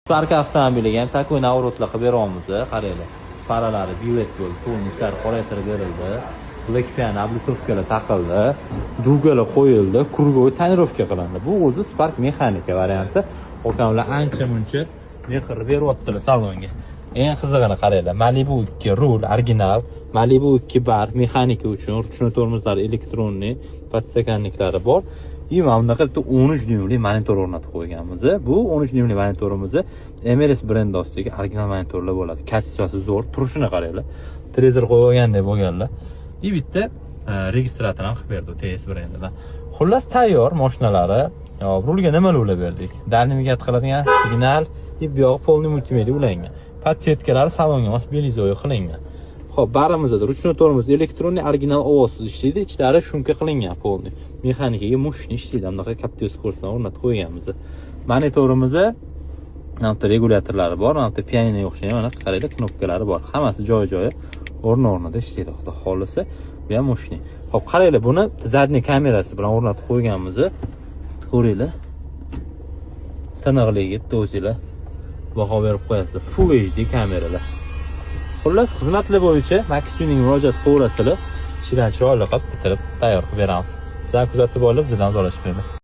Spark avtomobiliga ham такой наворот lar qilib beryapmiz. Qaranglar. Faralari biled bo'ldi, полный ichlari qoraytirib berildi. Black piano облицовка lar taqildi, дуга lar qo'yildi, круговой тонировка qilindi. Bu o'zi Spark mexanika varianti. Okamlar ancha muncha mehr beryaptilar salonga. Eng qizig'ini qaranglar. Malibu 2 rul original, Malibu 2 bar mexanika uchun, ручной tormozlari электронный, подстаканник lari bor. И mana bunaqa bitta 13 dyumli monitor o'rnatib qo'yganmiz. Bu 13 dyumli monitorimiz MLS brendi ostidagi original monitorlar bo'ladi. Качество si zo'r, turishini qaranglar. Televizor qo'yib olgandek bo'lganlar. И bitta registrator ham qilib berdi TS brendidan. Xullas, tayyor mashinalari. Hop, rulga nimalar ulab berdik? Дальний мигать qiladigan signal, и bu yog'i полный multimedia ulangan. Подсветка lari salonga mos белизной qilingan. Xo'p, barimizda ручной tormoz электронный, original ovozsiz ishlaydi, ichlari шумка qilingan полный. Mexanikaga мощный ishlaydi. Bunaqa Captiva скорость dan o'rnatib qo'yganmiz. Monitorimiz mana bitta regulyatorlari bor, mana bitta pianinoga o'xshagan, mana qaranglar, knopkalari bor. Hammasi joy-joyi, o'rni-o'rnida ishlaydi, Xudo xohlasa. Bu ham мощный. Xo'p, qaranglar, buni задний kamerasi bilan o'rnatib qo'yganmiz. Ko'ringlar. Tiniqligi bitta o'zinglar baho berib qo'yasizlar. Full HD kameralar. Xullas, xizmatlar bo'yicha Max Tuning murojaat qilaverasizlar. Ishlarni chiroyli qilib bitirib, tayyor qilib beramiz. Bizani kuzatib olib, bizdan uzalashmaydi.